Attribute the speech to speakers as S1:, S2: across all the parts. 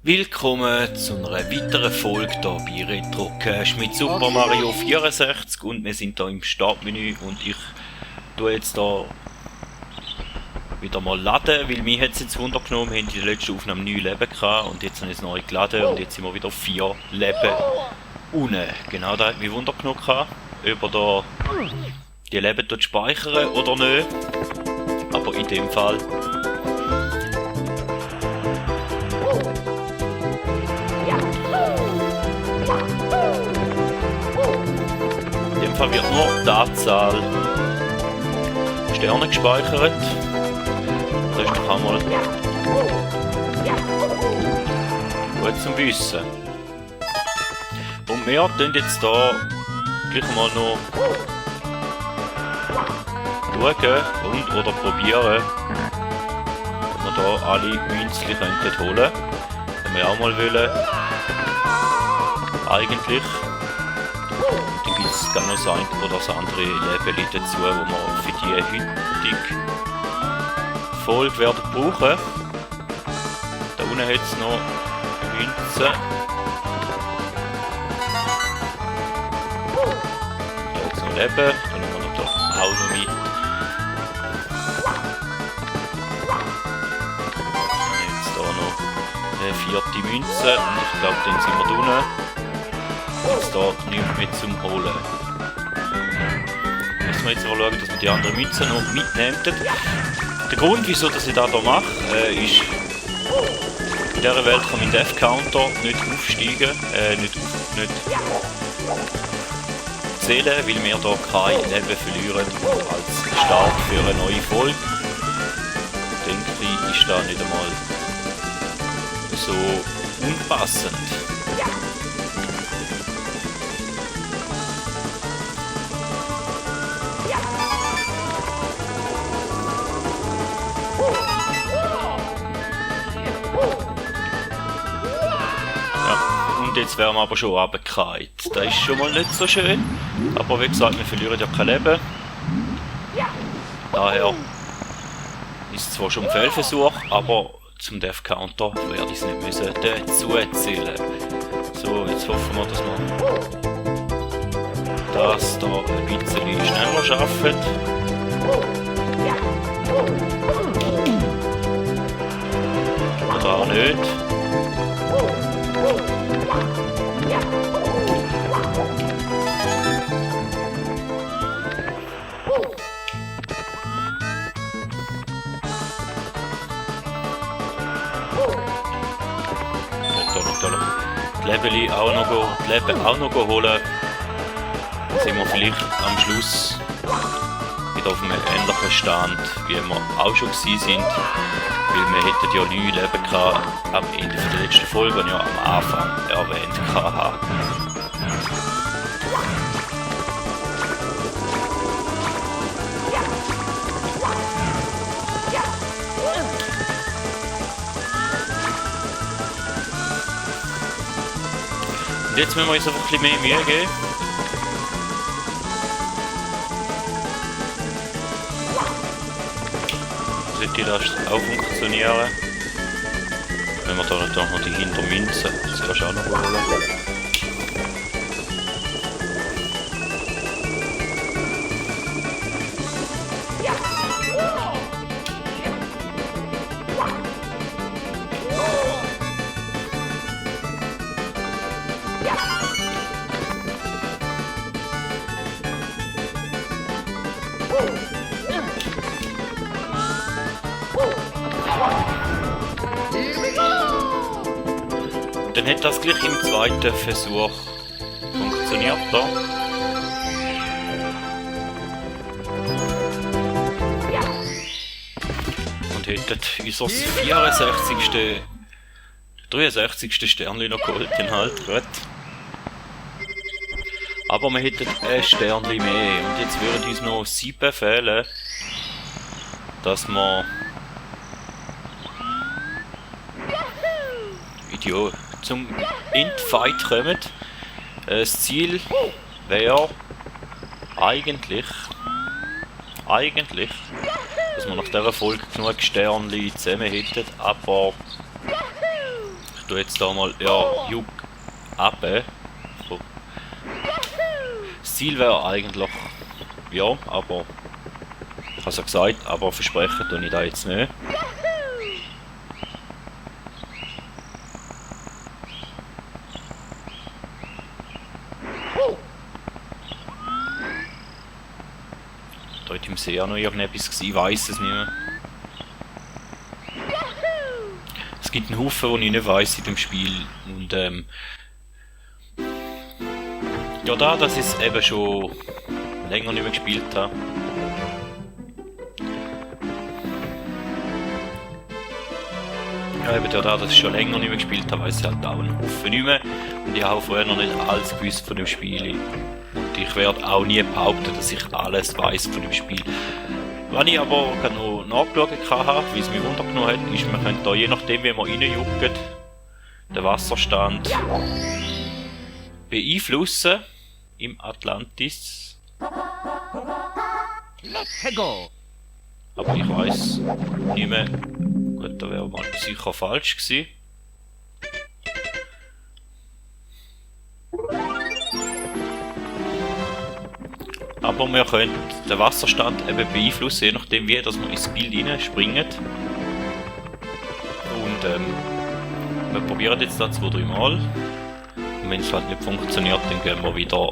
S1: Willkommen zu einer weiteren Folge hier bei Retro Cash mit Super Mario 64 und wir sind hier im Startmenü und ich tue jetzt hier wieder mal laden, weil mich hat es jetzt Wunder genommen, wir haben in der letzten Aufnahme 9 Leben gehabt und jetzt habe ich es neu geladen und jetzt sind wir wieder 4 Leben unten. Genau, da hat mich Wunder genommen gehabt, ob er da die Leben dort speichern oder nicht, aber in dem Fall wird nur die Anzahl Sterne gespeichert. Das ist doch einmal gut zum Wissen. Und wir tun jetzt hier gleich mal noch schauen und oder probieren, ob wir hier alle Münzchen holen könnten. Wenn wir auch mal wollen. Eigentlich. Dann gibt es noch das eine oder das andere Level dazu, wo wir für die heutige Folge werden brauchen. Da unten hat es noch Münzen. Da hat es noch Leben. Da nehmen wir noch da auch noch mit. Jetzt hier noch eine 4. Münze und ich glaube, dann sind wir da unten. Jetzt da nichts mehr zum Holen. Müssen wir jetzt aber schauen, dass wir die anderen Münzen noch mitnehmen. Der Grund, wieso dass ich das hier mache, ist, in dieser Welt kann mein Death Counter nicht aufsteigen, nicht zählen, weil wir hier kein Leben verlieren. Als Start für eine neue Folge, denke ich, ist das nicht einmal so unpassend. Jetzt wären wir aber schon runtergefallen. Das ist schon mal nicht so schön. Aber wie gesagt, wir verlieren ja kein Leben. Daher ist es zwar schon ein Fehlversuch, aber zum Death Counter werde ich es nicht müssen dazu zählen. So, jetzt hoffen wir, dass wir das hier ein bisschen schneller schaffen. Oder auch nicht. Die Leben auch noch holen. Dann sind wir vielleicht am Schluss wieder auf einem ähnlichen Stand, wie wir auch schon gewesen sind. Weil wir hätten ja 9 Leben gehabt, am Ende der letzten Folge, die ich ja am Anfang erwähnt habe. Und jetzt müssen wir uns einfach ein bisschen mehr Mühe geben. Sollte das auch funktionieren? Wenn wir da natürlich noch die Hintermünzen, das kannst du auch noch holen. Dann hat das gleich im zweiten Versuch funktioniert da. Und hätten unser 63. Sternchen noch geholt, den halt gut. Aber wir hätten ein Sternchen mehr und jetzt würden uns noch 7 fehlen, dass wir zum Endfight kommen. Das Ziel wäre eigentlich, dass wir nach dieser Folge genug Sternchen zusammen hätten, aber ich tue jetzt da mal, ja, Juck ab. So. Das Ziel wäre eigentlich, ja, aber ich habe es ja gesagt, aber versprechen tue ich da jetzt nicht. Dort im See auch noch irgendetwas gewesen, ich weiss es nicht mehr. Es gibt einen Haufen, die ich nicht weiss in dem Spiel. Und ja, dass ich es eben schon länger nicht mehr gespielt habe. Ja, eben dass ich schon länger nicht mehr gespielt habe, weiss ich halt auch einen Haufen nicht mehr. Und ich habe vorher noch nicht alles gewusst von dem Spiel. Und ich werde auch nie behaupten, dass ich alles weiss von dem Spiel. Wenn ich aber noch nachgeschaut habe, wie es mich wundergenommen hat, ist, man könnte da je nachdem, wie man reinjuckt, den Wasserstand beeinflussen im Atlantis.
S2: Let's go!
S1: Aber ich weiss nicht mehr. Gut, da wäre mal sicher falsch gewesen. Aber wir können den Wasserstand eben beeinflussen, je nachdem wie dass wir ins Bild springen. Und wir probieren jetzt das 2-3 Mal. Und wenn es halt nicht funktioniert, dann gehen wir wieder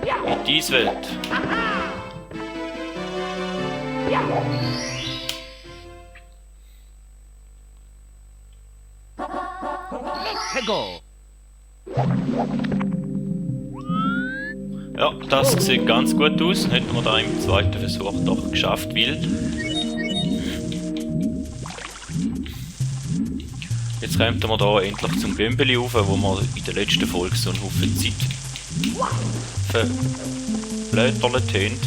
S1: in die Eiswelt.
S2: Let's go!
S1: Ja, das sieht ganz gut aus. Hätten wir da im zweiten Versuch doch geschafft, weil jetzt kommen wir da endlich zum Bömbeli rauf, wo wir in der letzten Folge so einen Haufen Zeit verblöderlet haben.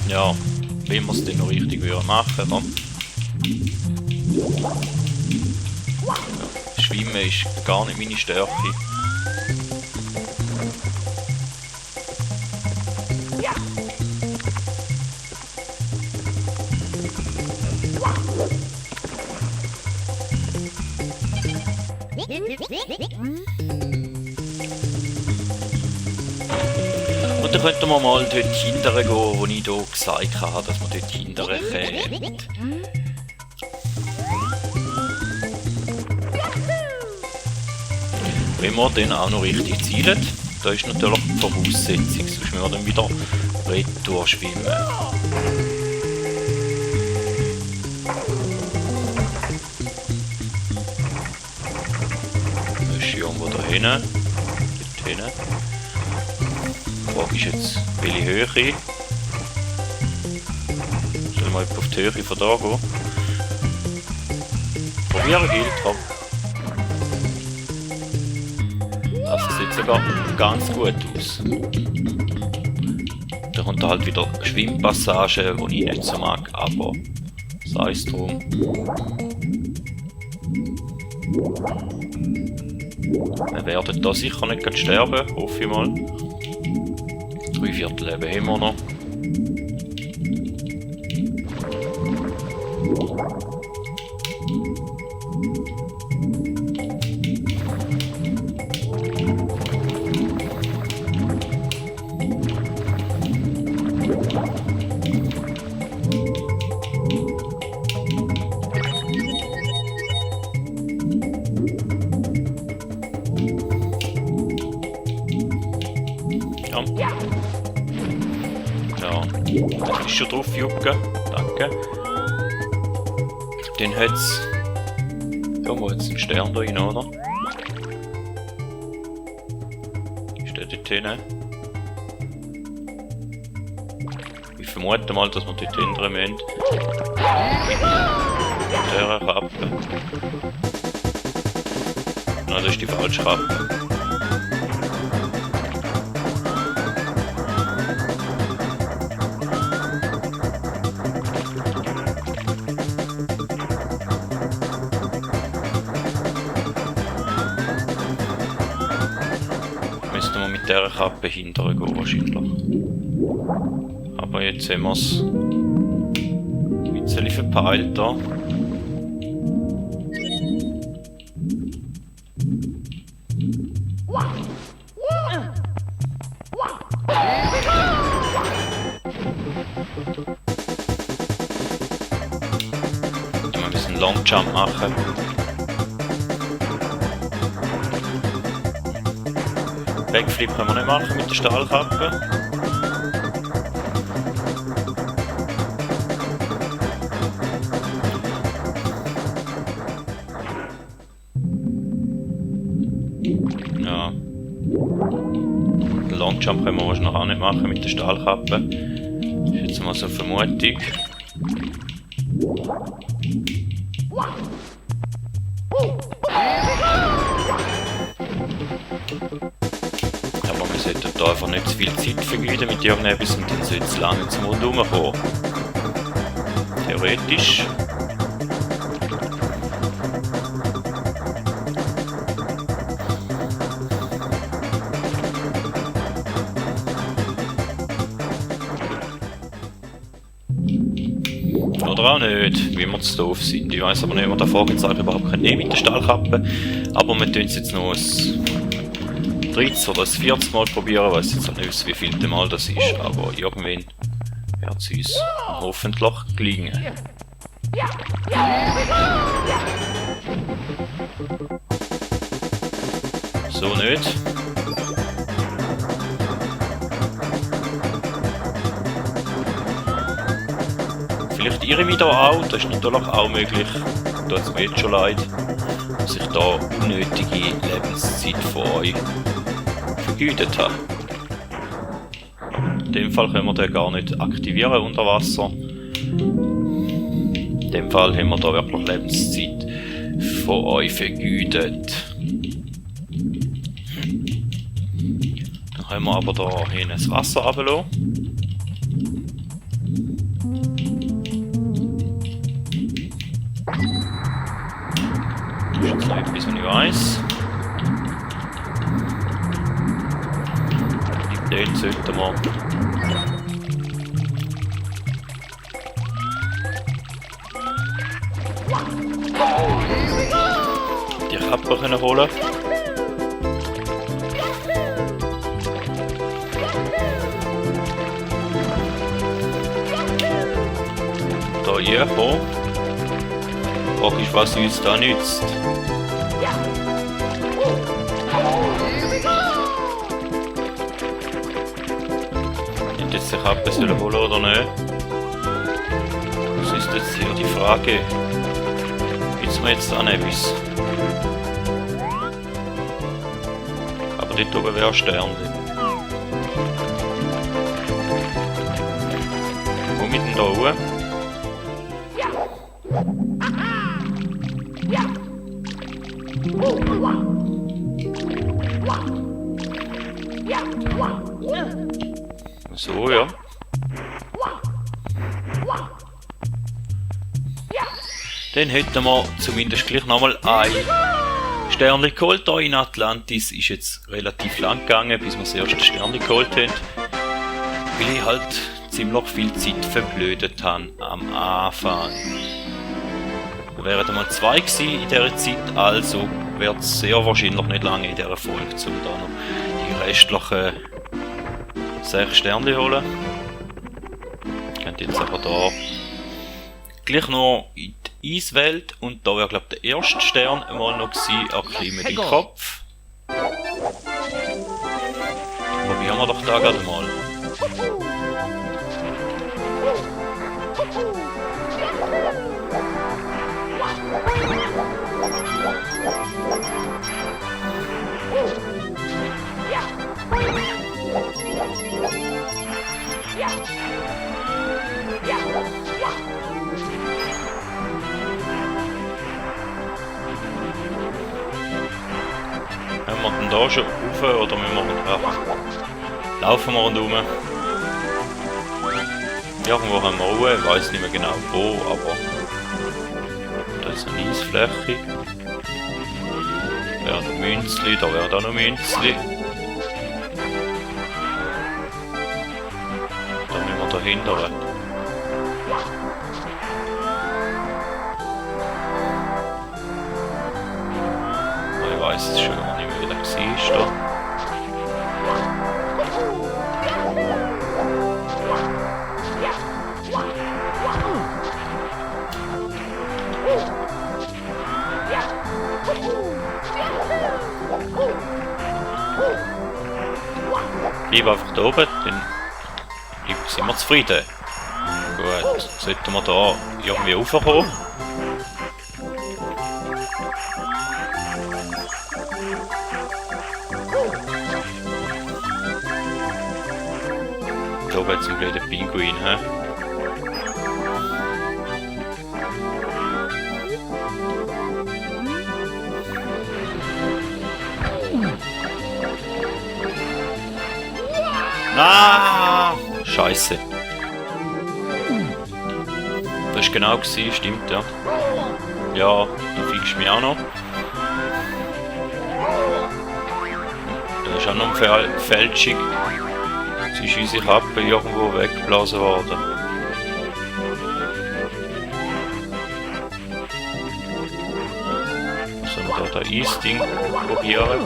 S1: Ja, wenn wir es dann noch richtig machen würden. Ja, Schwimmen ist gar nicht meine Stärke. Und dann könnten wir mal dort hinterher gehen, wo ich hier gesagt habe, dass wir dort hinterher kommen. Wenn wir dann auch noch richtig zielen, da ist natürlich die Voraussetzung, sonst müssen wir dann wieder retour schwimmen. Das ist irgendwo da hinten. Dort hinten. Die Frage ist jetzt, welche Höhe. Sollen wir auf die Höhe von da gehen? Probieren gilt, hopp. Das sieht sogar ganz gut aus. Da kommt halt wieder Schwimmpassage, die ich nicht so mag, aber sei es drum. Wir werden da sicher nicht sterben, hoffe ich mal. 3/4 Leben haben wir noch. Ja, das ist schon drauf, Jucke. Danke. Dann hat es. Irgendwo jetzt einen Stern da rein, oder? Ist der dort hinten? Ich vermute mal, dass wir dort hinten müssen. Der Kappe. Nein, das ist die falsche Kappe. Müssten wir mit dieser Kappe hinterher gehen wahrscheinlich. Aber jetzt haben wir es ein bisschen verpeilt da. Wir müssen einen Long Jump machen. Backflip können wir nicht machen mit der Stahlkappe. Ja. Den Longjump können wir wahrscheinlich auch nicht machen mit der Stahlkappe. Das ist jetzt mal so eine Vermutung. Aber wir sollten da einfach nicht zu viel Zeit vergeuden mit irgendetwas und dann sollte es lange zum Rundum kommen. Theoretisch. Oder auch nicht, wie wir zu doof sind. Ich weiss aber nicht, ob wir da Fragezeichen überhaupt nehmen mit der Stahlkappe. Aber wir tun es jetzt noch ein 30 oder ein 40 Mal probieren. Ich weiss jetzt auch nicht, wie viel Mal das ist. Aber irgendwann wird es uns hoffentlich gelingen. So nicht. Vielleicht irre ich mich da auch, das ist natürlich auch möglich. Tut es mir jetzt schon leid, dass ich da unnötige Lebenszeit von euch vergeudet habe. In dem Fall können wir den gar nicht aktivieren unter Wasser. In dem Fall haben wir da wirklich Lebenszeit von euch vergeudet. Dann können wir aber da hin das Wasser runterlassen. Das ist jetzt noch etwas, was ich weiss. Den sollten wir die Kappe können holen. Da hier hoch. Die Frage ist, was uns da nützt. Hätte jetzt die Kappe sollen holen oder nicht? Das ist jetzt hier die Frage. Gibt's mir jetzt an etwas? Aber dort oben wäre ein Stern. Wo mit denn da hoch? So, ja. Dann hätten wir zumindest gleich nochmal ein Sternchen geholt. Hier in Atlantis ist jetzt relativ lang gegangen, bis wir das erste Sternchen geholt haben. Weil ich halt ziemlich viel Zeit verblödet habe am Anfang. Wir wären einmal 2 gewesen in dieser Zeit, also wird es sehr wahrscheinlich nicht lange in dieser Folge, um da noch die restlichen 6 Sterne holen. Ich könnte jetzt aber da gleich noch in die Eiswelt und da wäre glaube ich der erste Stern einmal noch gewesen, erklimmen den Kopf. Probieren wir doch da gerade mal. Haben wir denn da schon rauf oder müssen wir laufen wir rundherum? Irgendwo haben wir Ruhe, ich weiss nicht mehr genau wo, aber da ist eine Eisfläche. Da wäre ein Münzli, da wäre auch noch Münzli. verhindern. Ich weiß es schon gar nicht mehr, wie der war. Bleib einfach da oben, dann sind wir zufrieden. Gut, sollten wir da irgendwie raufkommen. Da oben zum blöden Pinguin, hä? Ah! Scheiße. Das war genau gewesen, stimmt, ja. Ja, da fickst du mich auch noch. Da ist auch noch eine Fälschung. Es ist unsere Kappe irgendwo weggeblasen worden. Sollen wir da das Eisding probieren?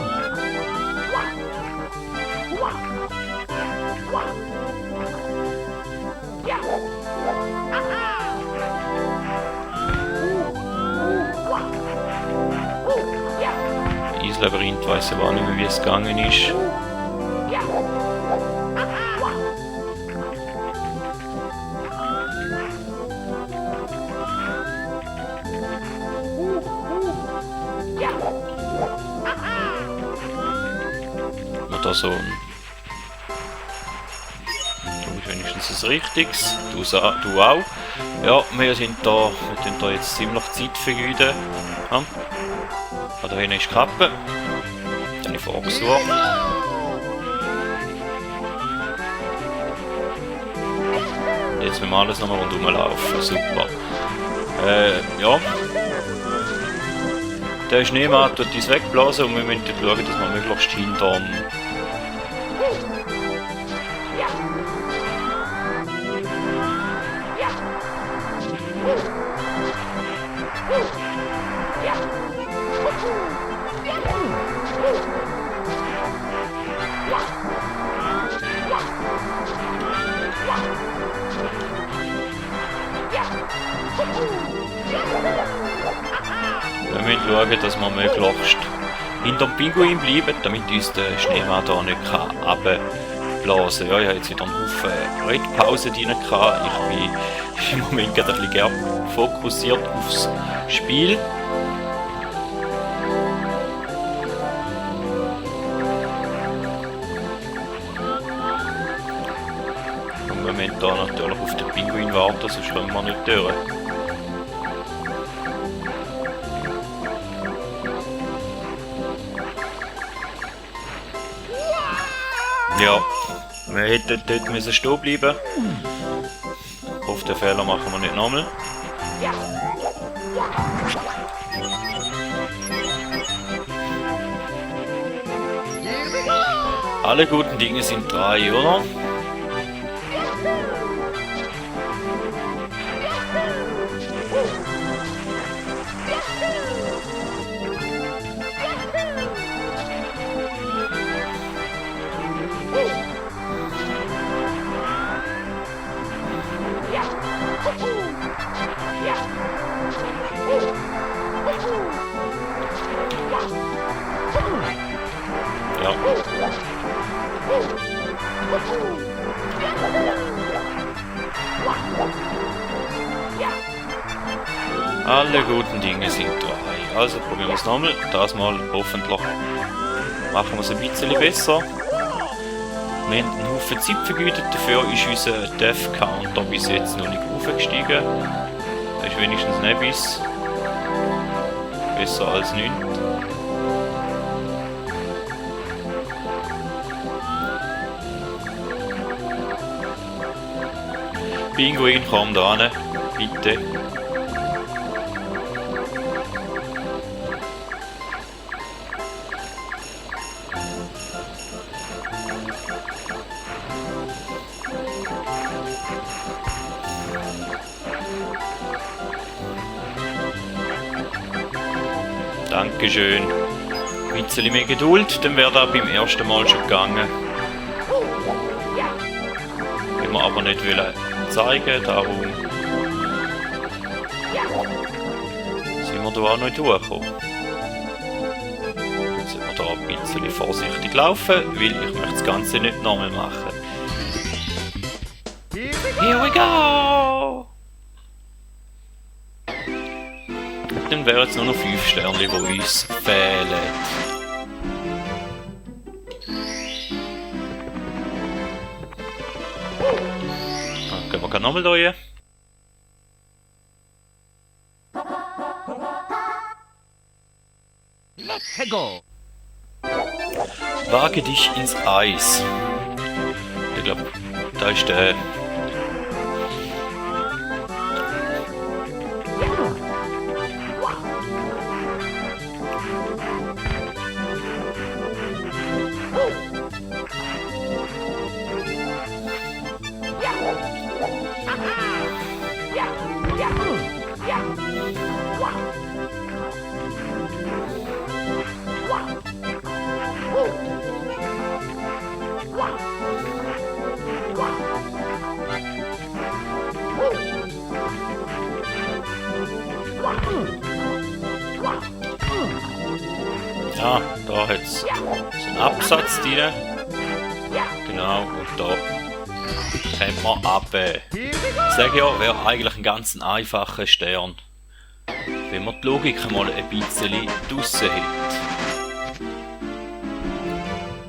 S1: Eislabyrinth weiss aber auch nicht mehr, wie es gegangen ist. Da so ein... Du bist wenigstens das Richtiges. Du auch. Ja, wir tun da jetzt ziemlich Zeit vergeuden. Ja. Da hinten ist die Kappe. Die habe ich vorgesucht. Jetzt müssen wir alles nochmal rundherum laufen. Super. Ja. Der Schneemann tut uns wegblasen und wir müssen schauen, dass wir möglichst hinterm wir müssen schauen, dass wir möglichst hinter dem Pinguin bleiben, damit uns der Schneemann hier nicht runterblasen kann. Ja, ich habe jetzt wieder einen Haufen Redpause drin gehabt. Ich bin im Moment gerade ein bisschen fokussiert aufs Spiel. Und wir müssen hier natürlich auf den Pinguin warten, sonst kommen wir nicht durch. Ja, wir hätten dort stehen bleiben müssen. Ich hoffe, den Fehler machen wir nicht nochmal. Alle guten Dinge sind drei, oder? Ja. Alle guten Dinge sind drei. Also probieren wir es nochmal. Das mal hoffentlich machen wir es ein bisschen besser. Wir haben einen Haufen Zeit vergeudet, dafür ist unser Death Counter bis jetzt noch nicht aufgestiegen. Das ist wenigstens ein etwas besser als nichts. Pinguin, komm da hin, bitte. Dankeschön. Ein bisschen mehr Geduld, dann wäre das beim ersten Mal schon gegangen. Will wir aber nicht zeigen, darum sind wir da auch nicht durchgekommen. Jetzt sind wir da ein bisschen vorsichtig laufen, weil ich möchte das Ganze nicht nochmal machen. Here we go! Dann wären jetzt nur noch 5 Sterne, die uns fehlen. Dann gehen wir nochmal durch.
S2: Let's go.
S1: Wage dich ins Eis. Ich glaube, da ist der. Ja, da hat es so einen Absatz drin. Genau, und da können wir runter. Ich sage ja, wäre eigentlich ein ganz einfacher Stern. Wenn man die Logik mal ein bisschen draussen hätte.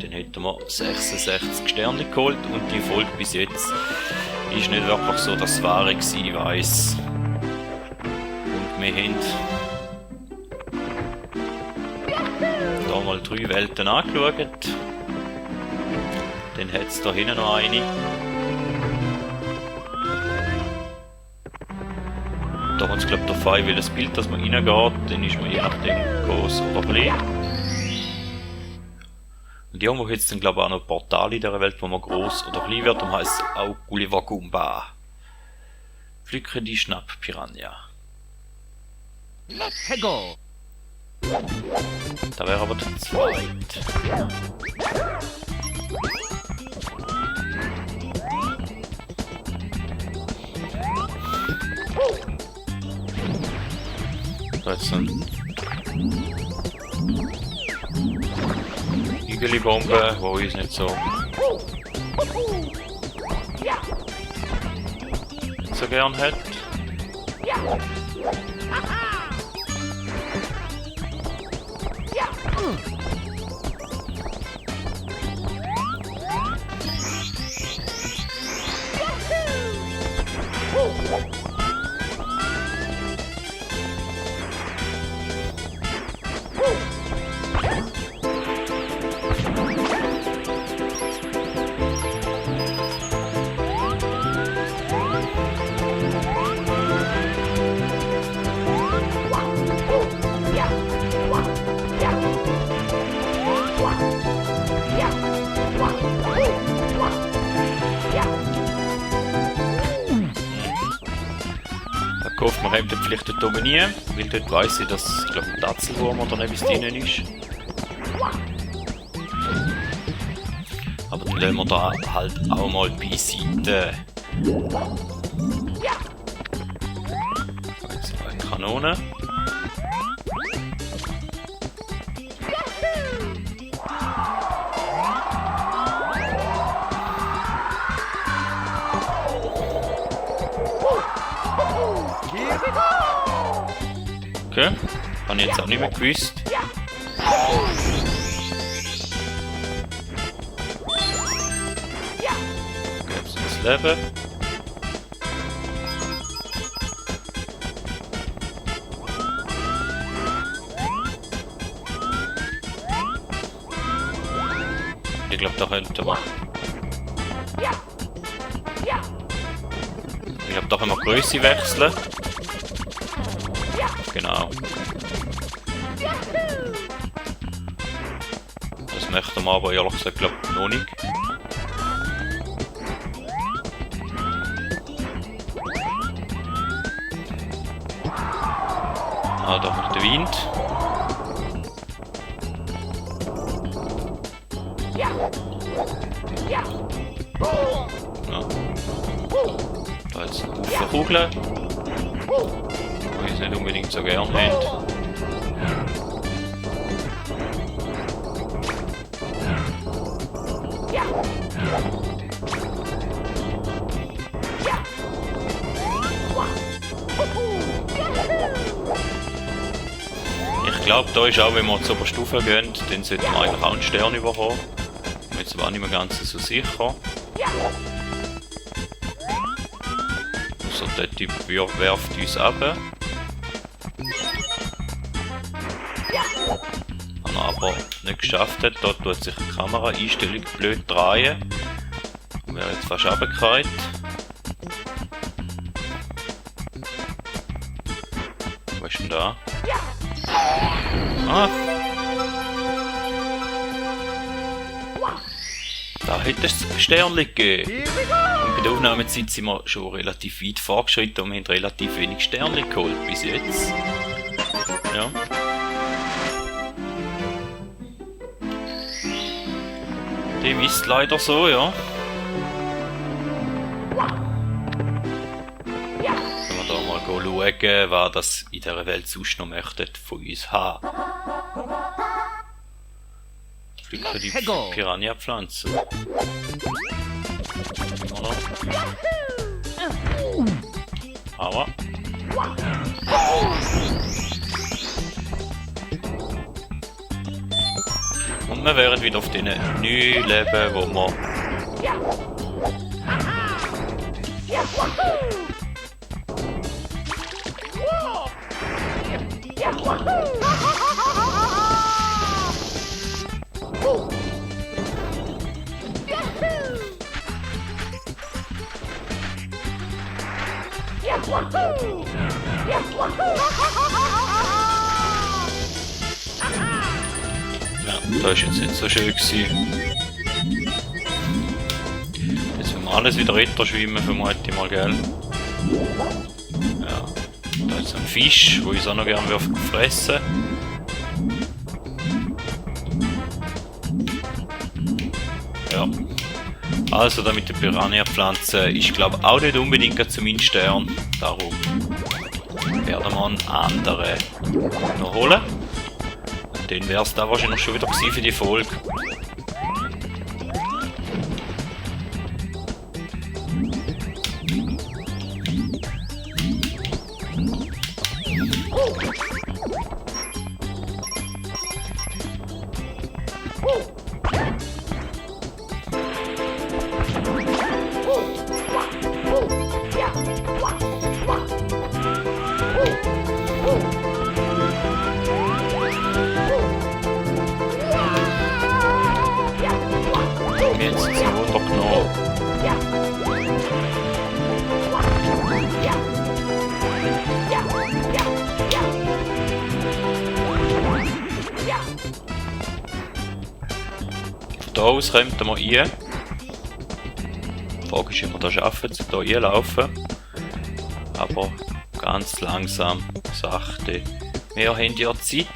S1: Dann hätten wir 66 Sterne geholt und die Folge bis jetzt ist nicht wirklich so das Wahre gewesen, ich weiss. Und wir haben da mal 3 Welten angeschaut. Dann hat es da hinten noch eine. Da hat es glaube ich davon, weil das Bild, das man reingeht, dann ist man je nachdem groß oder klein. Und irgendwo hat es dann glaube ich auch noch Portale in dieser Welt, wo man groß oder klein wird, und heisst auch Gulliver Gumba. Pflücke die Schnapp-Piranha.
S2: Let's go.
S1: Da wäre aber der zweite. Da ist so eine Igeli-Bombe, die uns nicht so gern hat. Ich hoffe, man hebt vielleicht dort oben nie, weil dort weiss ich, dass ich glaube, ein Tatzelwurm oder etwas drin ist. Aber dann lassen wir da halt auch mal beiseite. Jetzt eine Kanone. Okay, habe ich jetzt auch nicht mehr gewusst. Gibt's das Leben? Ich glaube, da könnte man. Ich glaube, da können wir Größe wechseln. Genau. Das möchten wir aber ehrlich gesagt glaube ich noch nicht. Ah, da kommt der Wind. Ja. Da jetzt ein Haufen Kugeln. Die ich es nicht unbedingt so gern haben. Ich glaube, da ist auch, wenn wir zur Oberstufe gehen, dann sollten wir eigentlich auch einen Stern bekommen. Ich bin jetzt aber nicht mehr ganz so sicher. Also der Typ werft uns ab. Wenn er aber nicht geschafft hat, da tut sich die Kameraeinstellung blöd drehen. Und wäre jetzt fast runtergefallen. Was ist denn da? Ah! Da hätte es Sternchen gegeben. Und bei der Aufnahmezeit sind wir schon relativ weit fortgeschritten und wir haben relativ wenig Sternchen geholt bis jetzt. Ja. Dem ist leider so, ja. Wenn wir da mal schauen, wer das in dieser Welt sonst noch möchte von uns haben. Pflücken die Piranha-Pflanzen. Aber. Und wir wären wieder auf den 9 Leben, wo wir. Ja, das ist jetzt nicht so schön gewesen. Jetzt müssen wir alles wieder runter schwimmen, vermute ich mal, gell? Ja, da ist ein Fisch, wo ich auch noch gerne fressen würde. Ja. Also da mit den Piranha-Pflanzen ist, glaube ich, auch nicht unbedingt zum Stern. Darum werden wir einen anderen noch holen. Und dann wäre es da wahrscheinlich schon wieder gewesen für die Folge. Jetzt sind sie runtergenommen. Von da aus kommen wir rein. Die Frage ist, ob wir das schaffen, zu hier reinlaufen. Aber ganz langsam, sachte. Wir haben ja Zeit.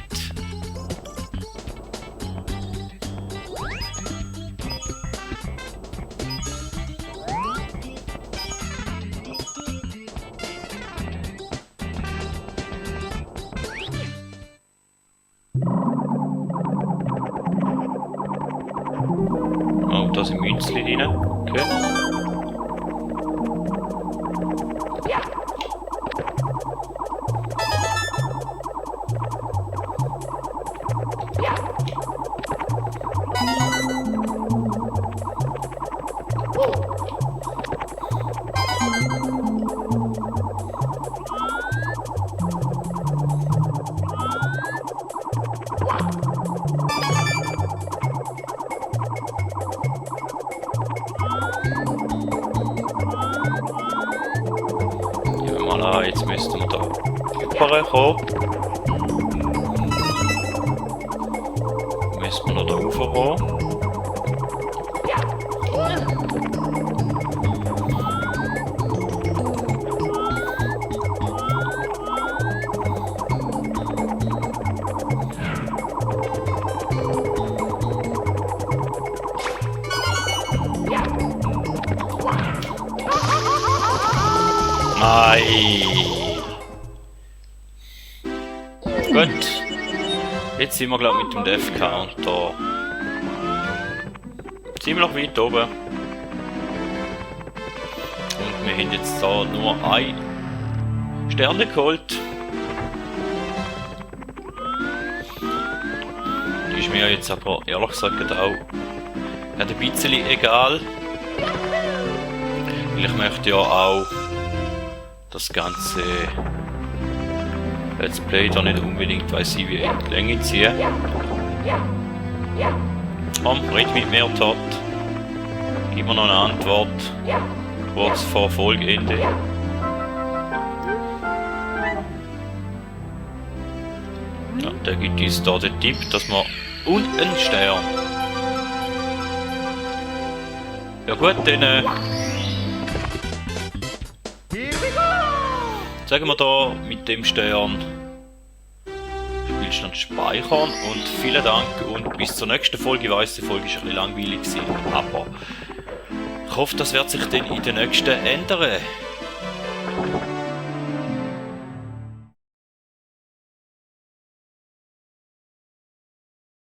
S1: Oh, da sind Münzchen drin. Okay. Jetzt müssten wir da rüberkommen. Müssen wir noch da raufkommen. Nein! Gut. Jetzt sind wir glaube mit dem Death Counter ziemlich weit oben. Und wir haben jetzt da nur ein Sterne geholt. Die ist mir jetzt aber ehrlich gesagt auch ein bisschen egal. Weil ich möchte ja auch das ganze Let's Play da nicht unbedingt, weiss ich, wie in die Länge ziehen. Komm, red mit mir, Todd. Gib mir noch eine Antwort. Kurz vor Folgeende. Ja, der gibt uns da den Tipp, dass wir... Und einen Stern. Ja gut, dann... sagen wir da mit dem Stern Spielstand speichern und vielen Dank und bis zur nächsten Folge. Ich weiss, die Folge war ein bisschen langweilig, aber ich hoffe, das wird sich dann in der nächsten ändern.